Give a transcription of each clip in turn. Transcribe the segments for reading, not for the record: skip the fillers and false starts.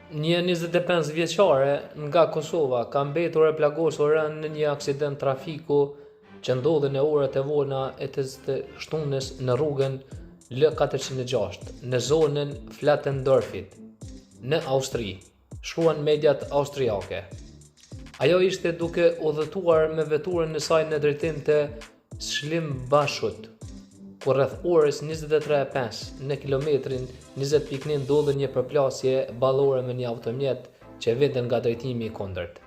Një 25 vjeçare nga Kosova ka mbetur e plagosur rëndë në një aksident trafiku që ndodhi në orët e vona e të shtunës në rrugën L406 në zonën Flattendorfit në Austri, shkruan mediat austriake. Ajo ishte duke udhëtuar me veturën e saj në drejtim të Shlimbachut, ku rreth orës 23:05 në kilometrin 20.1 ndodhi një përplasje ballore me një automjet që vinte nga drejtimi i kundërt.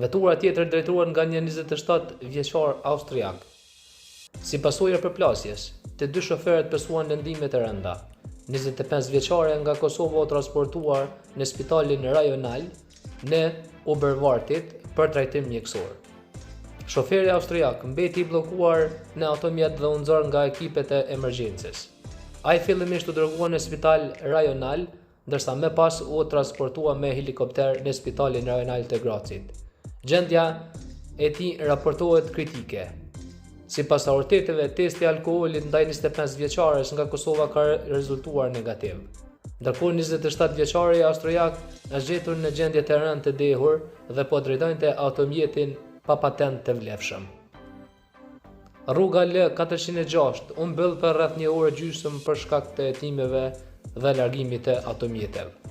Vetura tjetër drejtohej nga një 27 vjeçar austriak. Si pasojë e përplasjes, të dy shoferët pësuan lëndime të rënda. 25 vjeçarja nga Kosova u transportua në spitalin rajonal në Oberwartit për trajtim mjekësor. Shoferi austriak mbeti i bllokuar në automjet dhe u nxor nga ekipet e emergjencës. Ai fillimisht u dërgua në spital rajonal, ndërsa më pas u transportua me helikopter në spitalin rajonal të Gracit. Gjendja e tij raportohet kritike. Sipas autoriteteve, testi i alkoolit ndaj 25 vjeçares nga Kosova ka rezultuar negativ. Ndërkohë 27 vjeçari austriak është gjetur në gjendje të rëndë të dehur dhe po drejtonte automjetin pa patentë të vlefshëm. Rruga L406 u mbyll për rreth një orë e gjysmë për shkak të hetimeve dhe largimit të automjeteve.